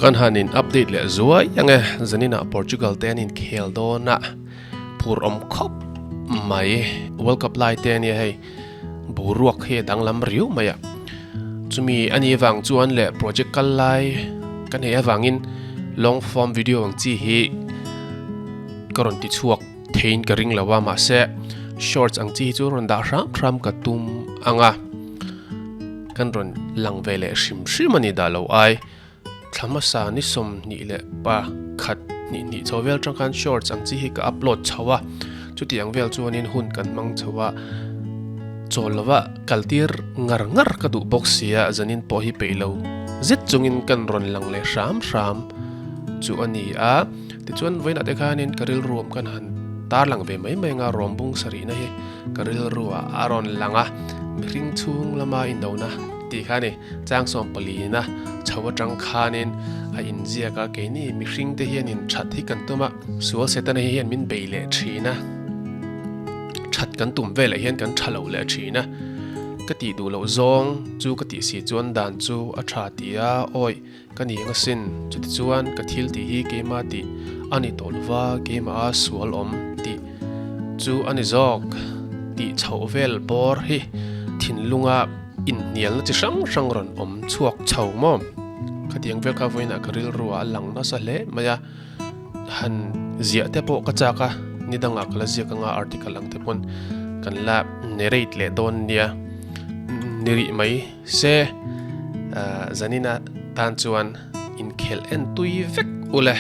Kan han in update leh zuai ang e, zaninah Portugal te an inkhel dawn a, phur awm khawp mai. World Cup lai te ania hei, boruak hi a danglam riau mai a. Chumi a nih avang chuan leh project kal lai ka neih avangin long form video ang chi hi ka rawn ti chhuak theiin ka ring lo a, mahse shorts ang chi hi chu rawn dah hram hram ka tum ang a, kan rawn lang ve leh hrim hrim a ni dah lo ai. Thla hmasa ni 22 leh pakhat hnih hnih chho vel tang khan shorts ang chi hi ka upload chho a, chutiang vel chuanin hun kan hmang chho a, chawl lova kaltir ngar ngar ka duh bawk sia zanin pawh hi peih lo zet chungin kan rawn lang leh hram hram chu a ni a. Tichuan vawiinah te khanin ka rilru awm kan han tarlang ve mai mai anga rawm bung sarihna hi ka rilru ah a rawn lang a, mihring chhung lama indona tih kha a ni. Chang 14na chho atang khanin a inziak a, keini mihring te hianin that hi kan tum a, sual setana hi hian min bei leh thin a, that kan tum velah hian kan tha lo leh thin a, ka tih duh loh zawng chu ka tih si chuan dan chu a tha ti a, awi Ka ni ang asin, chutichuan ka thil tih hi keimah tih a ni tawh lova, keimah a sual awm tih chu a ni zawk tih chhoh vel bawr hi thinlunga inhnialna chi hrang hrang rawn awm chhuak chho maw? Khatiang vel kha vawiinah ka rilru ah a lang nasa hle mai a, han ziah te pawh ka chak a, ni dangah ka la ziak anga article ang te pawn kan la narrate leh dawn nia ni rih mai. Se, Zanina tan chuan inkhelh en tui vek ule.